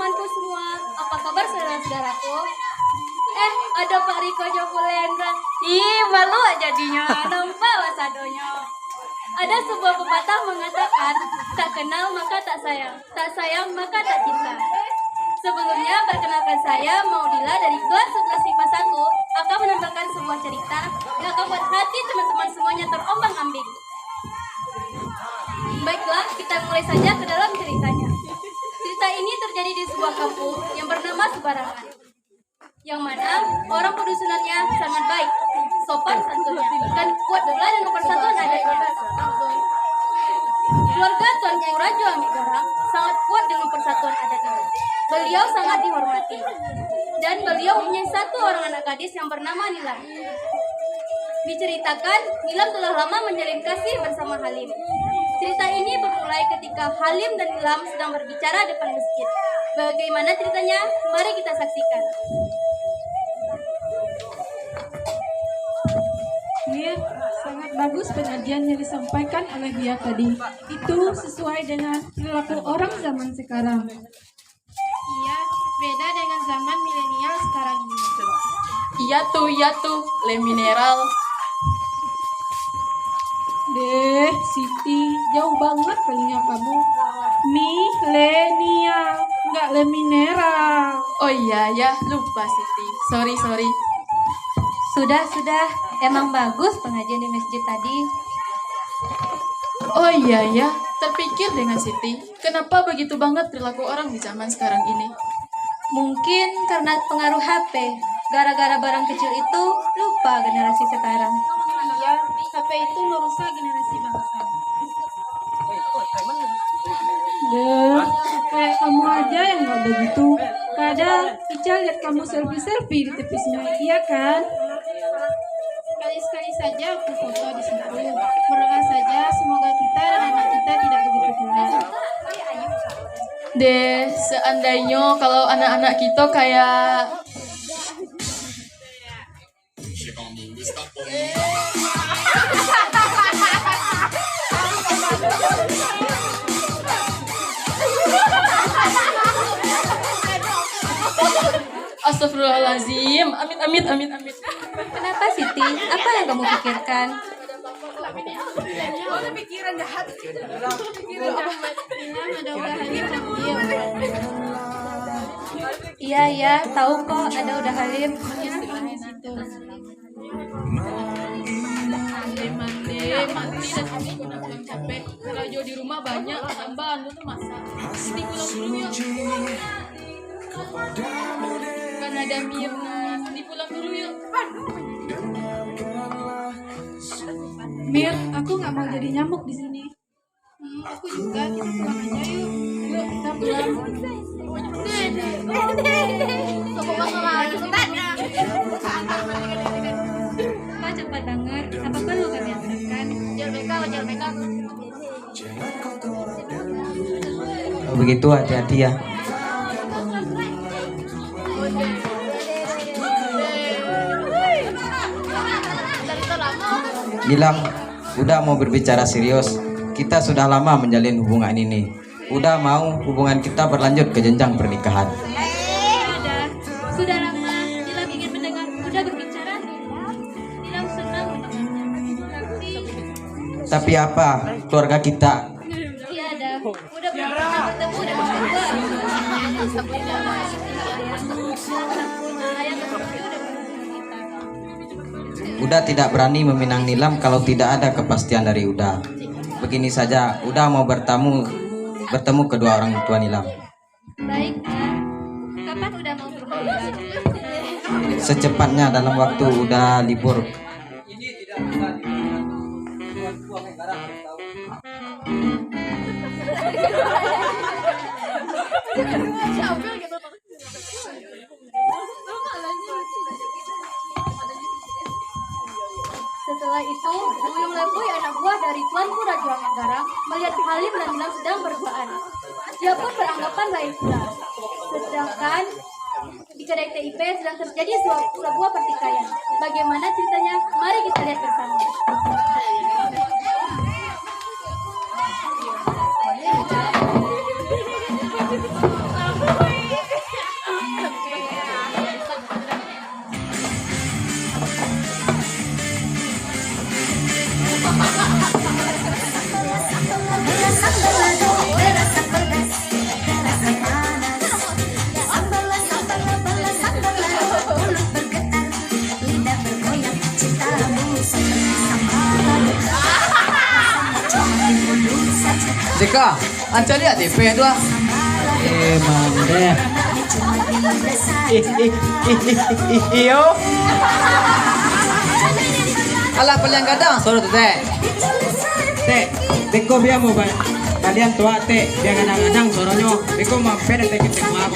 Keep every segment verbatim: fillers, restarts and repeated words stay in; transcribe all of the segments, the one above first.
Halo semua, apa kabar saudara-saudaraku? Eh, ado Pak Riko jo Bu Lendra. Ih, malu jadinyo, nampak lah sadonyo. Ada sebuah pepatah mengatakan, "Tak kenal maka tak sayang, tak sayang maka tak cinta." Sebelumnya, perkenalkan saya Maudila dari kelas sebelas I P A satu, akan menambahkan sebuah cerita yang akan buat hati teman-teman semuanya terombang-ambing. Baiklah, kita mulai saja ke dalam ceritanya. Cerita ini terjadi di sebuah kampung yang bernama Sebarangan, yang mana orang pedusunannya sangat baik, sopan santunnya, dan kuat pula dengan persatuan adatnya. Keluarga Tuanku Rajo Amik Garang sangat kuat dengan persatuan adatnya. Beliau sangat dihormati, dan beliau mempunyai satu orang anak gadis yang bernama Nilam. Diceritakan, Nilam telah lama menjalin kasih bersama Halim. Cerita ini bermulai ketika Halim dan Nilam sedang berbicara depan masjid. Bagaimana ceritanya? Mari kita saksikan. Mir, sangat bagus penyajian yang disampaikan oleh Bia tadi. Itu sesuai dengan perilaku orang zaman sekarang. Iya, beda dengan zaman milenial sekarang ini. Iya tu, iya tu, le mineral. Deh, Siti, jauh banget telinga kamu. Milenial, nggak le mineral. Oh iya ya, lupa Siti. Sorry, sorry. Sudah, sudah. Emang bagus pengajian di masjid tadi. Oh iya ya, terpikir dengan Siti. Kenapa begitu banget perilaku orang di zaman sekarang ini? Mungkin karena pengaruh H P. Gara-gara barang kecil itu, lupa generasi sekarang. Iya, H P itu merusak generasi bangsa. Deh, kayak kamu aja yang nggak begitu. Kadang Ica lihat kamu selfie-selfie di tepi sungai, iya kan? Sekali-sekali saja aku foto di situ. Berdoa saja, semoga kita dan anak kita tidak begitu pula. Deh, seandainyo kalau anak-anak kito kayak Astagfirullahalazim. Amit, amit, amit, amit. Kenapa, Siti? Apa yang kamu pikirkan? Iya, iya, tahu kok ada Uda Halim. Mandi, mandi, mandi, dan habis kena pulang capek. Karajo di rumah banyak, tambah anu tu masak. Siti pulang dulu yuk. Kan ada Mirna, Siti pulang dulu yuk. Mir, aku nggak mau jadi nyamuk di sini. Hmm, aku juga, kita pulang aja yuk. Yuk, kita pulang. Kok cepat banget? Apa perlu kami antarkan? Kalau begitu hati-hati ya. Nilam, Uda mau berbicara serius. Kita sudah lama menjalin hubungan ini. Uda mau hubungan kita berlanjut ke jenjang pernikahan. Sudah lama Nilam ingin mendengar Uda berbicara. Nilam senang mendengarnya. Tapi Tapi apa? Keluarga kita Iya, ada. Uda belum pernah bertemu dengan kedua orang tuanya. Ayah dan bunda Uda belum pernah cerita. Uda tidak berani meminang Nilam kalau tidak ada kepastian dari Uda. Begini saja, Uda mau bertamu bertemu kedua orang tua Nilam. Baik, Pak. Kapan Uda mau bertemu? Secepatnya dalam waktu Uda libur. Setelah itu, Buyung Lampuy, anak buah dari Tuanku Rajo Angin Garang, melihat Halim dan Nilam sedang berduaan. Dia pun beranggapan lain pula. Sedangkan di kedai T I P sedang terjadi sebuah, sebuah pertikaian. Bagaimana ceritanya? Mari kita lihat bersama. Deka, ancak liek tipeh tu ah. Eh, mandeh. Ih, ih, ih, ih, ih, ih, iyo. Alah, paliang gadang suaro tu, Tek. Tek, beko bia mo, Tek. Kalian tu ah, Tek, bia gadang-gadang suaronyo. Beko mampir, Tek, kito mah.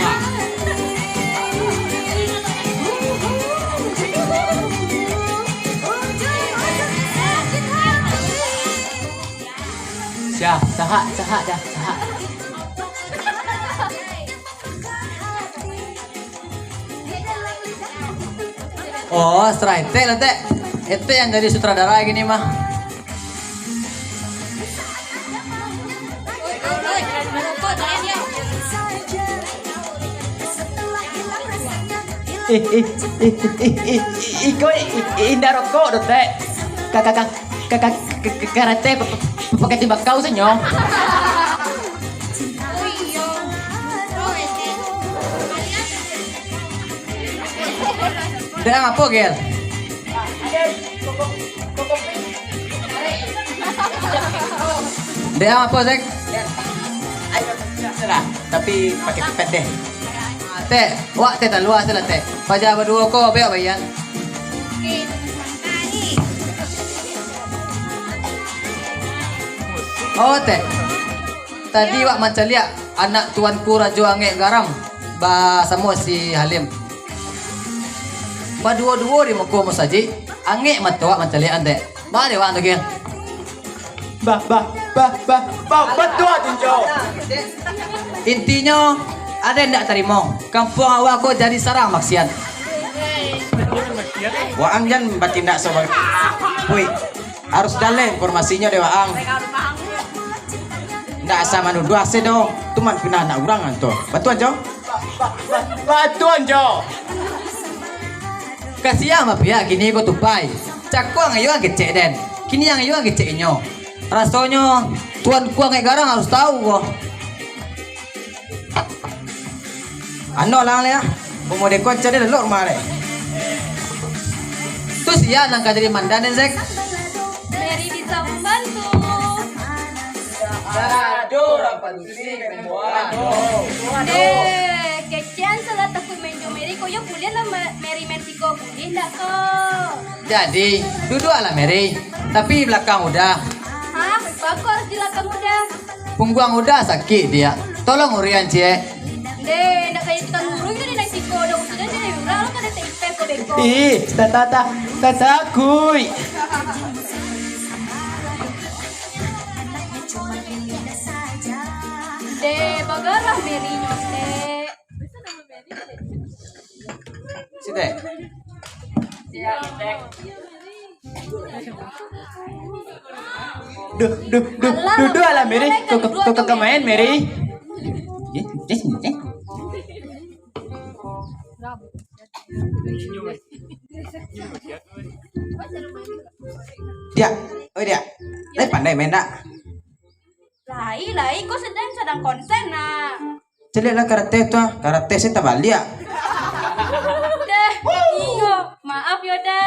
Siap, sahak, sahak dah, sahak. Oh, serah etek lah, Tek. Etek yang jadi sutradara gini mah. Eh, eh, eh, eh, eh, eh, iko, eh, eh, indak rokok doh, Tek. Ka, ka, ka, ka, ka, ka, ka, karate pa-, pa-, pa-, pakai timbakau sajo. Dek ang apo, Gel? Dek ang apo, Zek? Ayo, sudah. Tapi pakai pipet deh. Tek, wak Tek talua se lah, Tek. Paja baduo ko, bek baian. Oh, Tek. Tadi wak mancaliak anak tuanku Rajo Angek Garam basamo si Halim. Baduo-duo di muko musajik, angek mato wak mancaliak an, Tek. Baa dek wak tu, Gil? Bah, bah, bah, bah, bah, batua tu, Jo. Intinyo, ade ndak tarimo. Kampuang awak ko jadi sarang maksiat. Waang jan batindak sabagai. Woi, harus jaleh informasinyo dek waang. Ndak asa manuduah se doh. Tu mah pinah anak urang an tu. Batua, Jo? Batua, Jo. Kasian bapiak kini ko tupai. Cako ang iyo ang kecek den. Kini ang iyo ang kecek inyo. Rasonyo tuanku Angek Garam harus tahu ko. Ano lah, ya. Pemuda ko cari lelok rumah deh. Tu sia nan ka jadi mandan, Zek. Mary bisa membantu. Aduh, orang padusi membuat. Deh, kecekan salah takut main jo Mary ko, yo buliah lah Ma-, Mary main siko, buliah ndak ko? Jadi, duduaklah Mary, tapi balakang Uda. Hah? Baa ko harus di balakang Uda? Pungguang Uda sakik, Diak. Tolong urian ciek. Deh, ndak kayak tukang urut tu, deh, nasi ko, dong sudah jadi urang, lo kada taipeh ko beko. Ih, ta, ta, ta, ta, takuik. Deh, bagarah Mary nyo, deh. Sini. Duh, duh, duh, alah, duh, duh, alah, Mary. Kau, kau, kau, kau main, Mary. Eh, eh, eh. Diak, oi, Diak. Lai pandai main dak? Lai, lai, ko sadang, sadang konsen, nah. Caliaklah karate tu, ah. Karate se tabaliak. Deh, iyo. Maaf, yo, Da.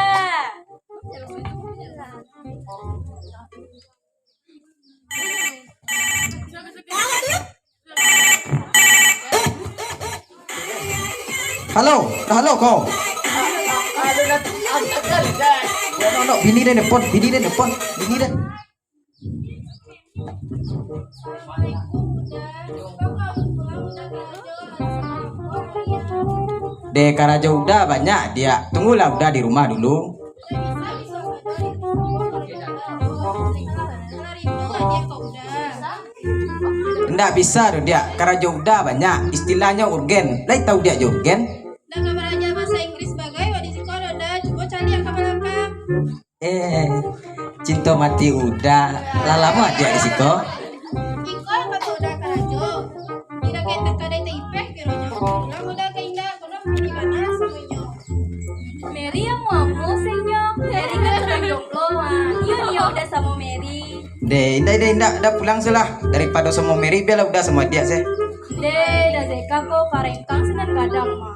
Halo, halo, ko. No, no, bini den nelpon, bini den nelpon, bini den. Deh, karajo Uda banyak, Diak. Tunggulah Uda di rumah dulu. Ndak bisa doh, Diak. Karajo Uda banyak. Istilahnyo urgen. Lai tahu Diak jo urgen? Ndak ka balaja bahasa Inggris bagai, wak di siko doh, Da. Cubo caliak ka balakang. Eh, cinto mati Uda. Lah lamo Diak di siko? Iko lah kato Uda karajo. Indak kek takadai taipeh kironyo. Pulang Uda ka indak, kono mati bana rasonyo. Mary yang muamo, Senyong. Mary kan sadang jomblo, mah. Iyo, iyo, Uda samo Mary. Deh, indak, indak, indak. Uda pulang se lah. Daripado samo Mary, bialah Uda samo adiak se. Deh, Da Zeka ko karengkang sinan gadang, mah.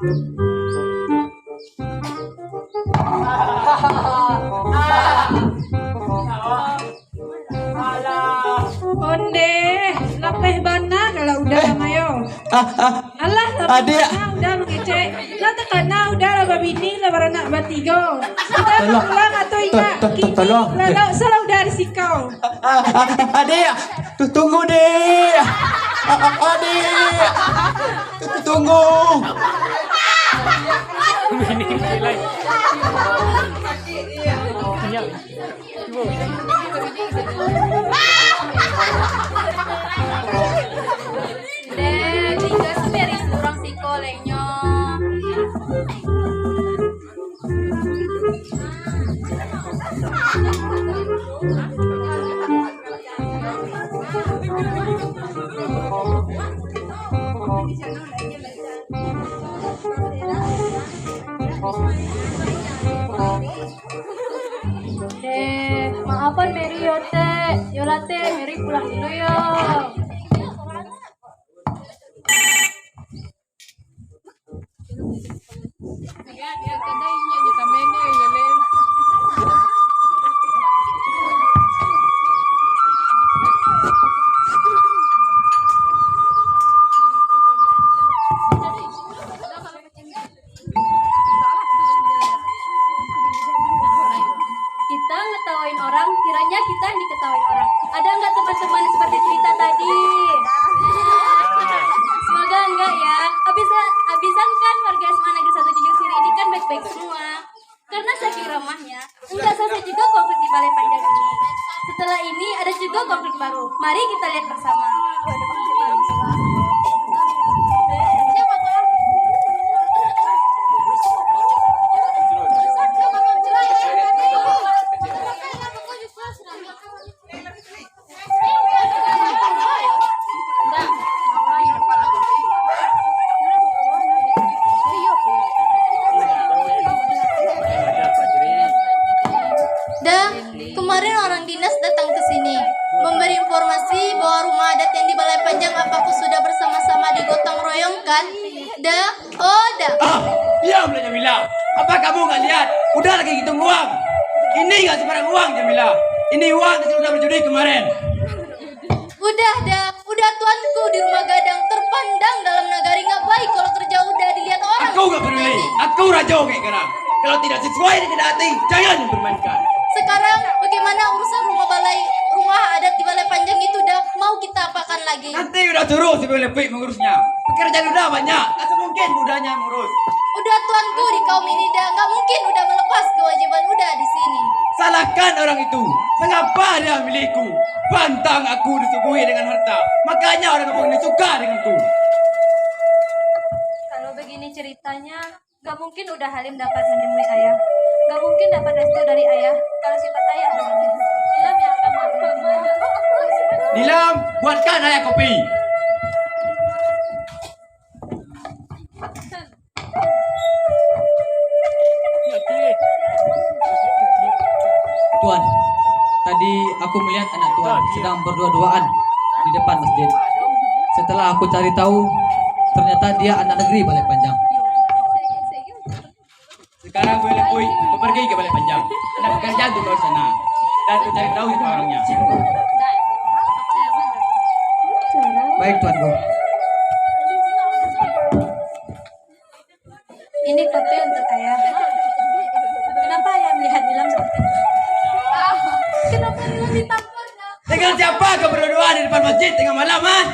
Ondeh. Leh bana kalau Uda Eh. Ramayo. Ah, ah. Alah, lah Adiak. Bana Uda mangecek. Lah takana Uda lah babini, lah baranak batigo. Uda Tolong. Pulang atau To-, indak? To-, to-, Kini tolong. Lah, lah, salah Uda di sikau. Ah, ah, ah, Adiak. Tu tunggu, Dik. Ah, ah, Adiak. Tu, tu tunggu. Bini, bini, lain. Sinyal. Deh, tiga sendiri surang siko lenyo. Eh, maafan Mary yo, Tek. Yolah, Tek, Mary pulang dulu yo. Kita ngetawain orang, kiranya kita yang diketawain orang. Ada nggak teman-teman seperti cerita tadi? Semoga enggak ya. Habis, habisan kan warga S M A Negeri Satu Tanjung Sirih ini kan baik-baik semua. Karena saking ramahnya, enggak selesai juga konflik di Balai Panjang ini. Setelah ini ada juga konflik baru. Mari kita lihat bersama. Da, kemarin orang dinas datang ke sini, memberi informasi bahwa rumah adat yang di Balai Panjang apakah sudah bersama-sama digotong royongkan? Da, oh, Da. Ah, diamlah, Jamila. Apa kamu nggak lihat? Uda lagi hitung uang. Ini nggak sembarang uang, Jamila. Ini uang hasil Uda berjudi kemarin. Udah, Da. Udah tuanku di rumah gadang terpandang dalam nagari, nggak baik kalau kerja Uda dilihat orang. Aku nggak peduli. Aku rajo kayak sekarang. Kalau tidak sesuai dengan hati, jangan dipermainkan. Sekarang bagaimana urusan rumah balai, rumah adat di Balai Panjang itu, Da? Mau kita apakan lagi? Nanti Uda suruh si Boy Lepik mengurusnya. Pekerjaan Uda banyak, tak semungkin Uda yang mengurus. Udah tuanku di kaum ini, Da, nggak mungkin Uda melepas kewajiban Uda di sini. Salahkan orang itu. Mengapa dia milikku? Pantang aku disuguhi dengan harta, makanya orang kampung ini suka denganku. Kalau begini ceritanya, gak mungkin Uda Halim dapat menemui ayah. Gak mungkin dapat restu dari ayah kalau sifat ayah adalah Nilam yang akan mengurus. Nilam, buatkan ayah kopi. Tuan, tadi aku melihat anak Tuan sedang berdua-duaan di depan masjid. Setelah aku cari tahu, ternyata dia anak negeri Balai Panjang. Sekarang Boy Lepik, kau pergi ke Balai Panjang. Ada pekerjaan untuk kau di sana. Dan kau cari tahu siapa orangnya. Baik, Tuanku. Ini kopi untuk ayah. Kenapa ayah melihat Nilam seperti itu? Kenapa Nilam ditampar, Nak? Dengan siapa kau berdua di depan masjid tengah malam, ah?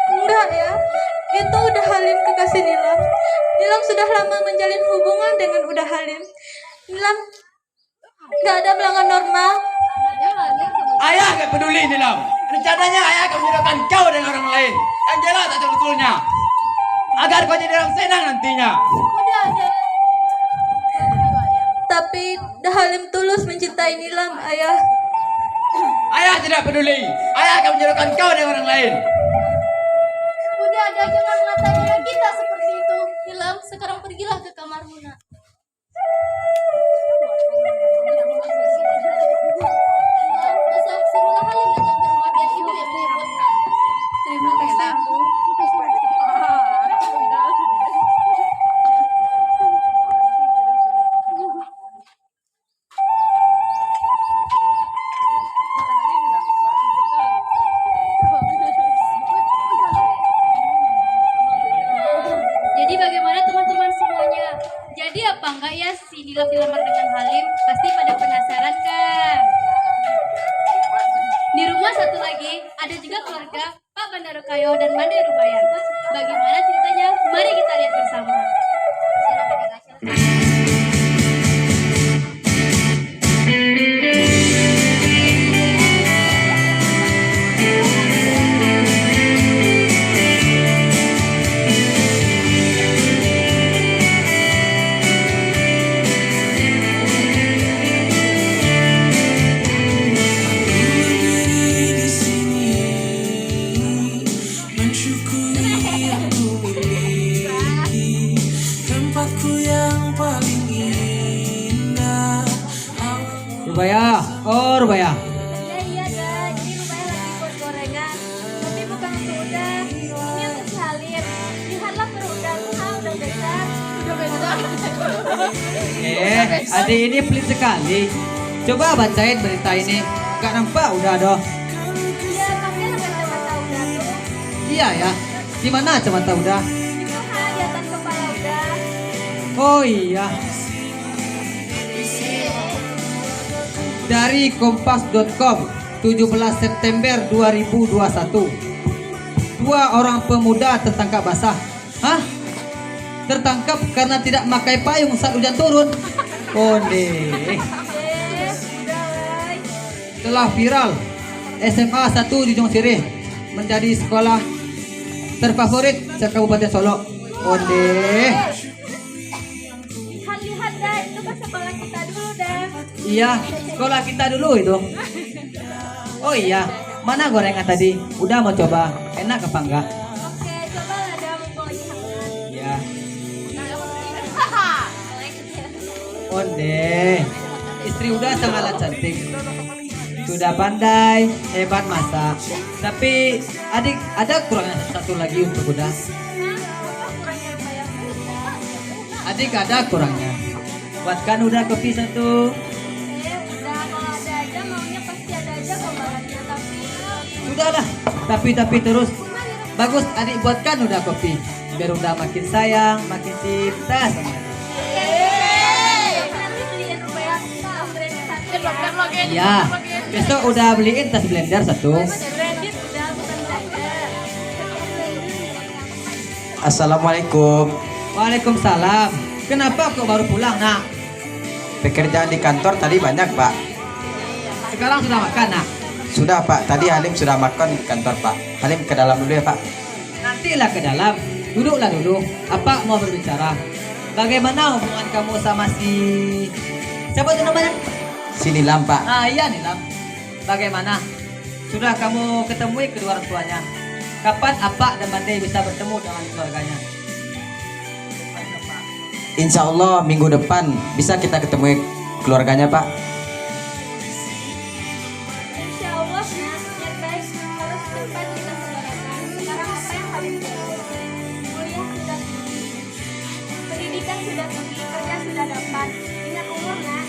Enggak, ya. Itu Uda Halim, kekasih Nilam. Nilam sudah lama menjalin hubungan dengan Uda Halim. Nilam nggak ada melanggar norma. Ayah nggak peduli, Nilam. Rencananya ayah akan menjodohkan kau dengan orang lain. Angela tak sebetulnya. Agar kau jadi orang senang nantinya. Tapi Uda Halim tulus mencintai Nilam, Ayah. Ayah tidak peduli. Ayah akan menjodohkan kau dengan orang lain. Uda, Uda, jangan mengatakan kita seperti itu. Nilam, sekarang pergilah ke kamarmu, Nak. Banda Rukayo dan Banda Rubaya. Bagaimana ceritanya? Mari kita lihat bersama. Mensyukuri yang ku miliki, tempatku yang paling indah. Rubaya, oh Rubaya. Ya, iya, Da. Ini Rubaya lagi buat gorengan. Tapi bukan untuk Uda. Ini untuk si Halim. Lihatlah perut Uda tuh, ha, udah besar. Udah besar. Eh, adik ini pelit sekali. Coba bacain berita ini. Gak nampak Uda doh. Iya, kasihan kacamata Uda tuh. Iya ya. Di mana kacamata Uda? Itu, ha, di atas kepala Uda. Oh iya. Dari kompas dot com, tujuh belas September dua ribu dua satu. Dua orang pemuda tertangkap basah. Hah? Tertangkap karena tidak memakai payung saat hujan turun. Onde. Eh, Uda, wai. Telah viral, S M A satu di Ujung Sirih menjadi sekolah terfavorit se-Kabupaten Solok. Onde. Lihat-lihat, Da, itu kan sekolah kita dulu, Da. Iya, sekolah kita dulu itu. Oh iya, mana gorengan tadi? Uda mau coba, enak apa enggak? Oke, cobalah, Da, mumpung lagi hangat. Iya. Onde, istri Uda sangatlah cantik. Sudah pandai, hebat masak. Tapi adik ada kurangnya satu lagi untuk Uda. Adik ada kurangnya. Buatkan Uda kopi satu. Sudahlah, tapi-tapi terus. Bagus, adik buatkan Uda kopi. Biar Uda makin sayang, makin cinta sama Adik. Iya, besok Uda beliin tas blender satu. Assalamualaikum. Waalaikumsalam. Kenapa kok baru pulang, Nak? Pekerjaan di kantor tadi banyak, Pak. Sekarang sudah makan, Nak? Sudah, Pak. Tadi Halim sudah makan di kantor, Pak. Halim ke dalam dulu ya, Pak. Nantilah ke dalam. Duduklah dulu. Apak mau berbicara. Bagaimana hubungan kamu sama si, siapa itu namanya? Si Nilam, Pak. Ah, iya, Nilam. Bagaimana? Sudah kamu ketemui kedua orang tuanya? Kapan Apak dan Bande bisa bertemu dengan keluarganya? Insya Allah minggu depan bisa kita ketemui keluarganya, Pak. Insya Allah, Nak. Niat baik harus cepat kita selenggarakan. Sekarang apa yang paling penting? Kuliah sudah tinggi. Pendidikan sudah tinggi, kerja sudah dapat. Ingat umur, Nak.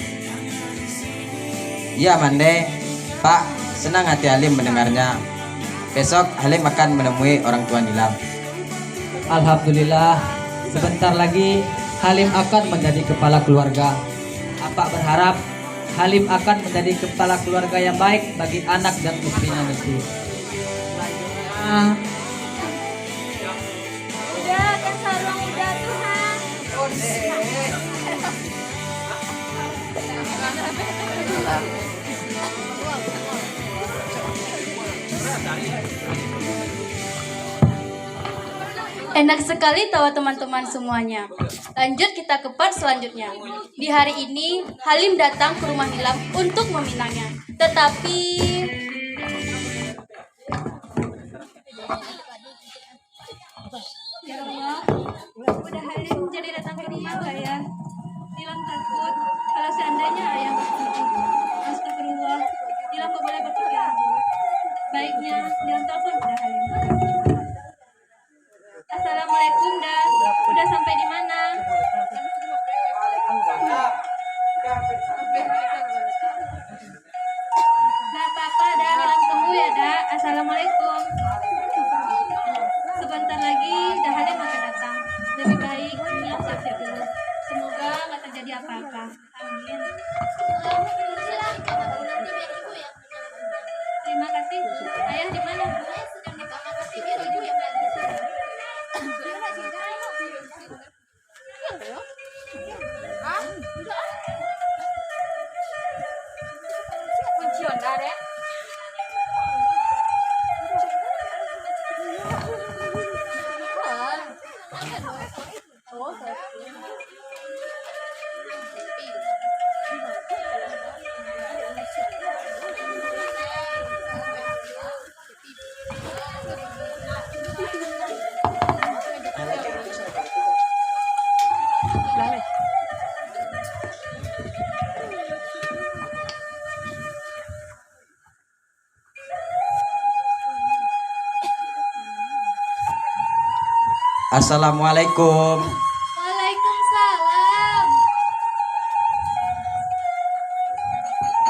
Iya, Mande. Pak, senang hati Halim mendengarnya. Besok Halim akan menemui orang tua Nilam. Alhamdulillah, sebentar lagi Halim akan menjadi kepala keluarga. Apak berharap Halim akan menjadi kepala keluarga yang baik bagi anak dan istrinya nanti. Udah, kan sarung Uda tuh, ha. Enak sekali tawa teman-teman semuanya. Lanjut kita ke part selanjutnya. Di hari ini, Halim datang ke rumah Nilam untuk meminangnya. Tetapi Ya Allah, udah Halim jadi datang ke rumah nggak ya? Nilam takut kalau seandainya ayah nggak setuju. Astagfirullah, Nilam nggak boleh berpikir buruk. Baiknya, Nilam telepon udah Halim. Assalamualaikum, Da. Udah sampai di mana? Nggak apa-apa, Da. Nilam tunggu ya, Da. Assalamualaikum. Assalamualaikum. Waalaikumsalam.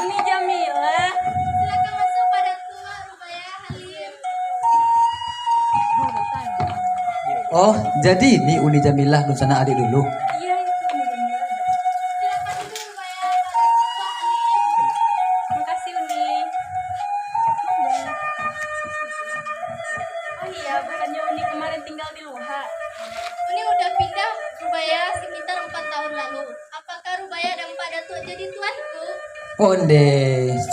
Uni Jamilah. Silakan masuk, Pak Datuk, Rubaya, Halim. Oh, jadi ini Uni Jamilah, dunsanak adik dulu. Iya, itu Uni Jamilah. Silakan duduk, Rubaya, Pak Datuk, Halim. Makasih, Uni. Oh iya, bukannya Uni kemarin tinggal di Luha? Uni udah pindah, Rubaya, sekitar empat tahun lalu. Apakah Rubaya dan Pak Datuk jadi tuanku? Onde,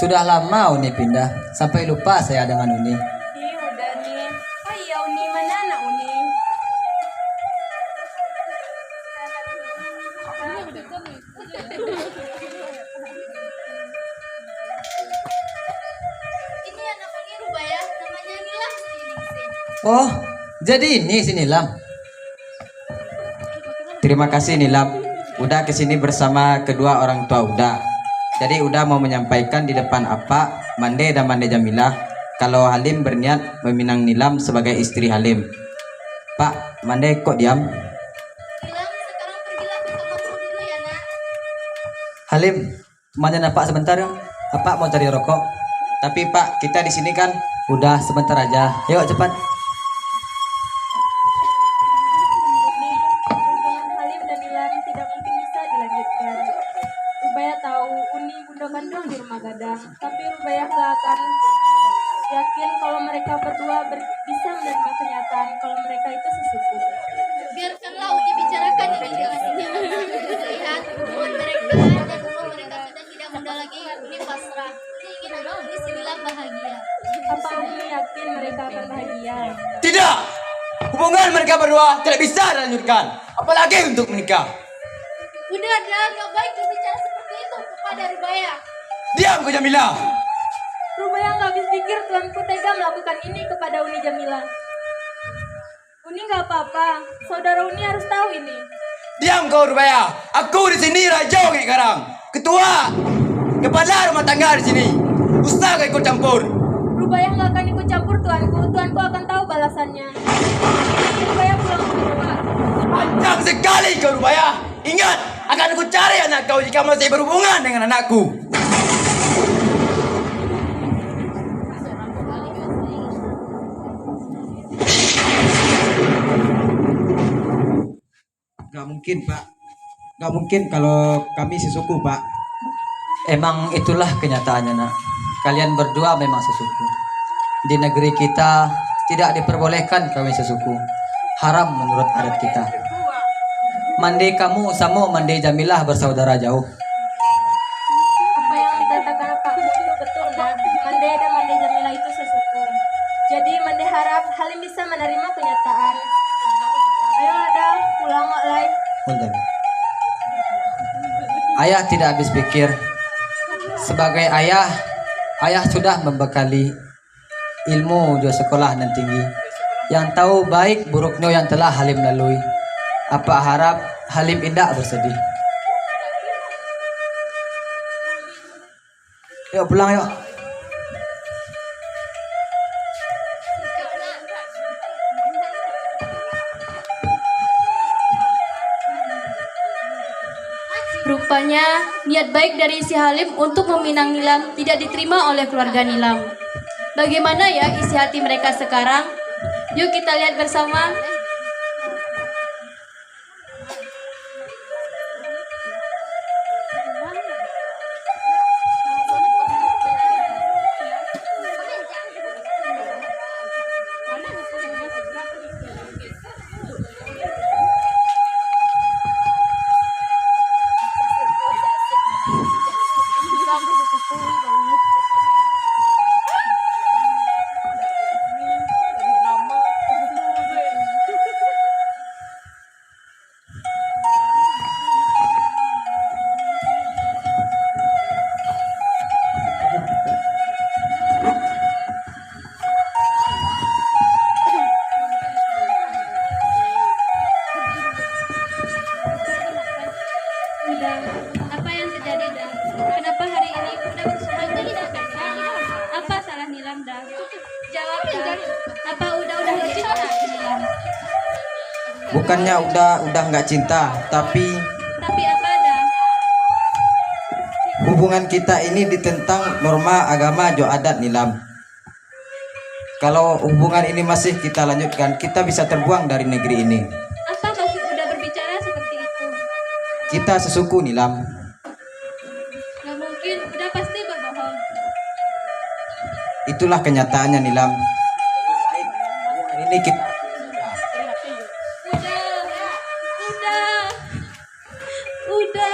sudah lama Uni pindah, sampai lupa saya dengan Uni. Ih, udah, Ni. Oh iya, Uni, mana anak Uni? Ini anak Uni, Rubaya, namanya Nilam. Oh, jadi ini si Nilam. Terima kasih, Nilam. Uda ke sini bersama kedua orang tua Uda. Jadi, Uda mau menyampaikan di depan Apak, Mande dan Mande Jamilah, kalau Halim berniat meminang Nilam sebagai istri Halim. Pak, Mande kok diam? Nilam, sekarang pergilah ke kamar dulu ya, Nak. Halim, Manjanan Apak sebentar, yo. Apak mau cari rokok. Tapi, Pak, kita di sini kan. Udah, sebentar aja. Yuk, cepat. Hubungan Halim dan Nilam tidak mungkin bisa dilanjutkan. Rubaya tahu Uni bunda kandung di rumah gadang, tapi Rubaya gak akan yakin kalau mereka berdua ber-, bisa menerima kenyataan kalau mereka itu sesuku. Biarkanlah Uni bicarakan ini dengan Nilam. Lihat, hubungan mereka dan umur mereka sudah tidak muda lagi, Uni pasrah. Uni ingin anak Uni si Nilam bahagia. Apa Uni yakin mereka akan bahagia? Tidak! Hubungan mereka berdua tidak bisa dilanjutkan, apalagi untuk menikah. Bunda, dah, nggak baik berbicara seperti itu kepada Rubaya. Diam kau, Jamilah! Rubaya nggak habis pikir, tuanku tega melakukan ini kepada Uni Jamilah. Uni nggak apa-apa. Saudara Uni harus tahu ini. Diam kau, Rubaya! Aku di sini Rajo Angek Karang, ketua, kepala rumah tangga di sini. Usah kau ikut campur. Rubaya nggak akan ikut campur, tuanku. Tuanku akan tahu balasannya. Rubaya pulang dulu, Pak. Panjang sekali kau, Rubaya! Ingat, akan aku cari anak kau jika masih berhubungan dengan anakku. Gak mungkin, Pak. Gak mungkin kalau kami sesuku, Pak. Emang itulah kenyataannya, Nak. Kalian berdua memang sesuku. Di negeri kita tidak diperbolehkan kawin sesuku. Haram menurut adat kita. Mande kamu samo Mande Jamilah bersaudara jauh. Apa yang dikatakan Pak Mutu betul, Nak. Mande dan Mande Jamilah itu sesuku. Jadi, Mande harap Halim bisa menerima kenyataan. Ayolah, dah, pulang, Wak, lai. Punten. Ayah tidak habis pikir. Sebagai ayah, ayah sudah membekali ilmu jo sekolah nan tinggi, yang tahu baik buruknyo yang telah Halim lalui. Apak harap Halim indak bersedih. Yuk, pulang, yuk. Rupanya, niat baik dari si Halim untuk meminang Nilam tidak diterima oleh keluarga Nilam. Bagaimana ya isi hati mereka sekarang? Yuk kita lihat bersama. Bukannya Uda udah nggak cinta, tapi Tapi apa, Da? Hubungan kita ini ditentang norma agama jo adat, Nilam. Kalau hubungan ini masih kita lanjutkan, kita bisa terbuang dari negeri ini. Apa maksud Uda berbicara seperti itu? Kita sesuku, Nilam. Nggak mungkin, Uda pasti berbohong. Itulah kenyataannya, Nilam. Ini kita Uda, Uda, Uda.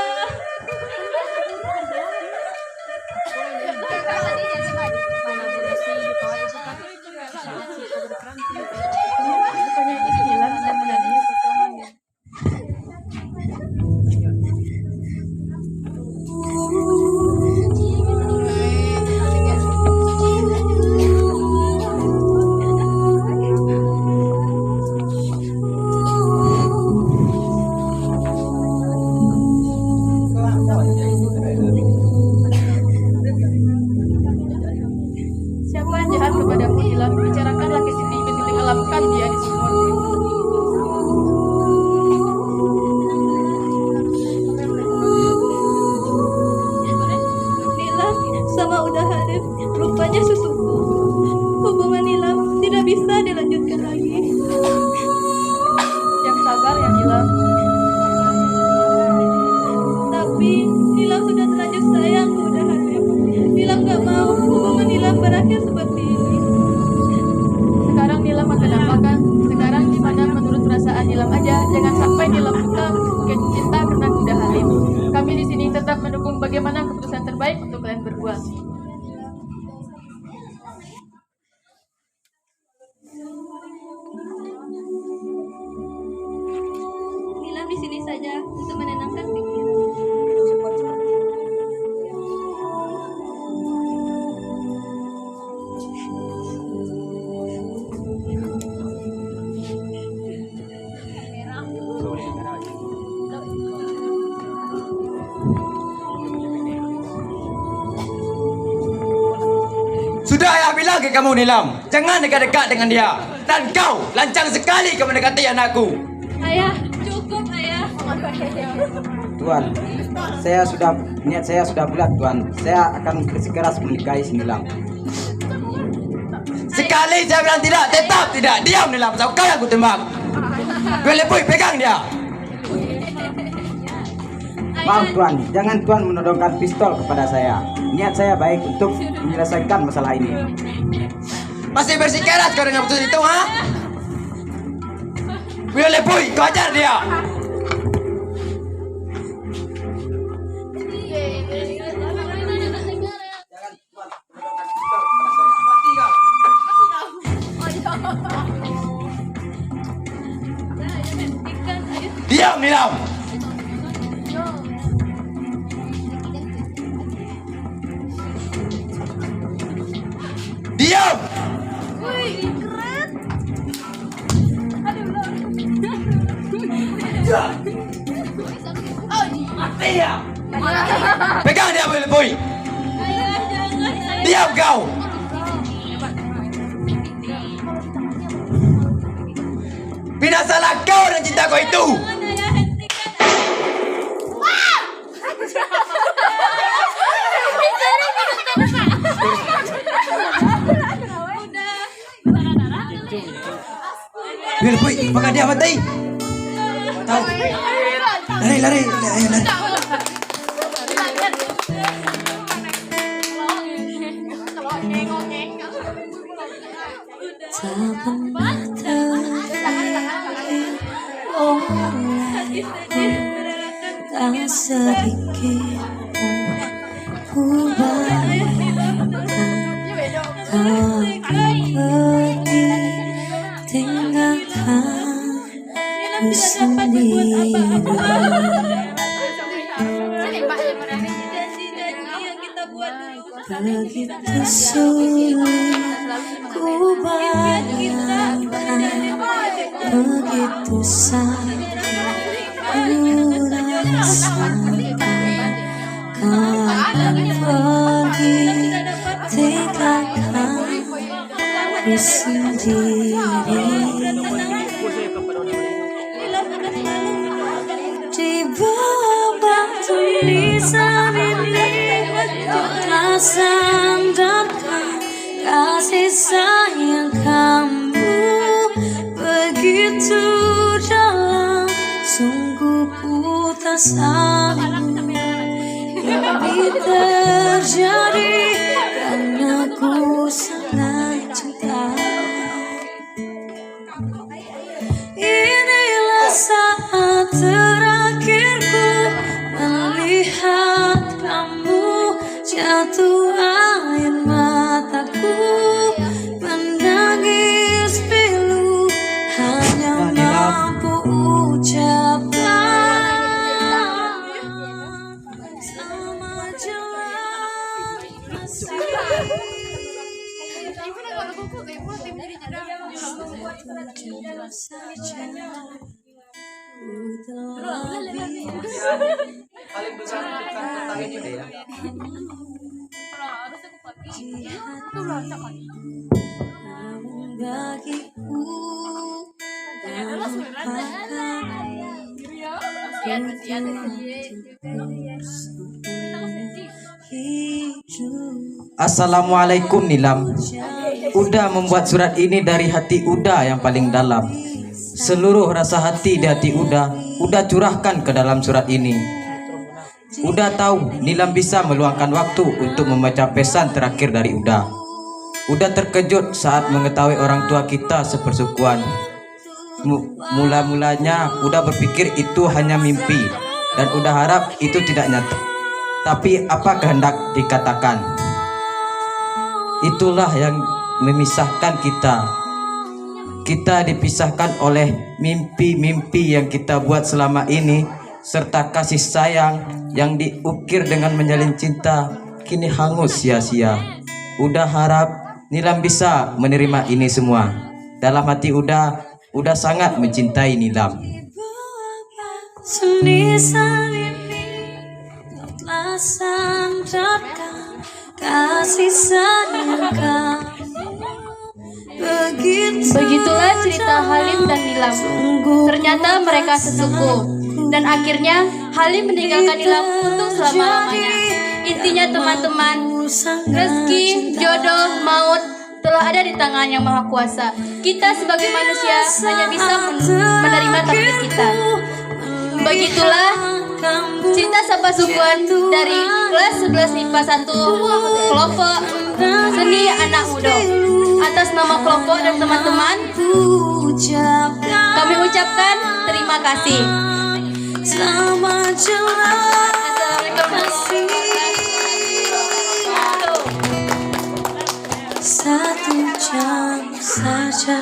Siapa yang jahat kepadamu, Nilam? Bicarakanlah ke sini, biar kita kalapkan dia di sumur. Nilam sama Uda Halim rupanya sesuku. Hubungan Nilam tidak bisa dilanjutkan lagi. Yang sabar ya, Nilam. Tapi Nilam sudah terlanjur sayang ke Uda Halim. Nilam gak mau hubungan Nilam berakhir seperti ini. Sekarang Nilam akan apakan? Sekarang gimana menurut perasaan Nilam aja? Jangan sampai Nilam buta cinta karena Uda Halim. Kami di sini tetap mendukung bagaimana keputusan terbaik untuk kalian berdua. Nilam di sini saja untuk menenangkan pikiran. Sudah ayah bilang ke kamu, Nilam, jangan dekat-dekat dengan dia. Dan kau, lancang sekali kau mendekati anakku. Ayah, cukup, Ayah. Tuan, saya sudah, niat saya sudah bulat, Tuan. Saya akan bersikeras menikahi si Nilam. Sekali saya bilang tidak, tetap tidak. Diam, Nilam, atau kau yang kutembak. Weh, Lepuih, pegang dia. Maaf, Tuan, jangan Tuan menodongkan pistol kepada saya. Niat saya baik untuk menyelesaikan masalah ini. Masih bersikeras kau dengan putus itu, ha? Weh, Lepuih, kau ajar dia. Diam, Nilam! Diam! Mati ya! Pegang dia, Boy Lepuih! Diam kau! Binasalah kau dan cinta kau itu! Udah. Weh, Lepuih, pakai dia mati. Tahu. Lari, lari, lari, lari. Tak pernah terpikir oleh tak sedikit pun ku bayangkan kau akan pergi tinggalkan ku sendiri. Begitu sulit ku bayangkan, begitu sakit ku rasakan, kau akan pergi tinggalkan ku sendiri. Di bawah tulisan ini, telah sandarkan kasih sayang kamu begitu dalam. Sungguh ku tak sanggup ini terjadi, karena ku sangat cinta. Inilah saat terakhirku melihat kamu, jatuh air mataku, menangis pilu, hanya mampu ucapkan selamat jalan. Assalamualaikum, Nilam. Uda membuat surat ini dari hati Uda yang paling dalam. Seluruh rasa hati di hati Uda, Uda curahkan ke dalam surat ini. Uda tahu Nilam bisa meluangkan waktu untuk membaca pesan terakhir dari Uda. Uda terkejut saat mengetahui orang tua kita sepersukuan. Mu-, mula-mulanya Uda berpikir itu hanya mimpi, dan Uda harap itu tidak nyata. Tapi apa kehendak dikatakan? Itulah yang memisahkan kita. Kita dipisahkan oleh mimpi-mimpi yang kita buat selama ini, serta kasih sayang yang diukir dengan menjalin cinta, kini hangus sia-sia. Uda harap Nilam bisa menerima ini semua. Dalam hati Uda, Uda sangat mencintai Nilam. Seni salin ini telah sandarkan kasih sayang kamu. Begitulah cerita Halim dan Nilam. Ternyata mereka sesuku. Dan akhirnya, Halim meninggalkan Nilam untuk selama-lamanya. Intinya, teman-teman, rezeki, jodoh, maut, telah ada di tangan Yang Maha Kuasa. Kita sebagai manusia hanya bisa men-, menerima takdir kita. Begitulah cerita sapasukuan dari kelas sebelas MIPA satu, kelompok seni anak muda. Atas nama kelompok dan teman-teman, kami ucapkan terima kasih. Selamat jalan. Assalamualaikum warahmatullahi wabarakatuh. Satu jam saja.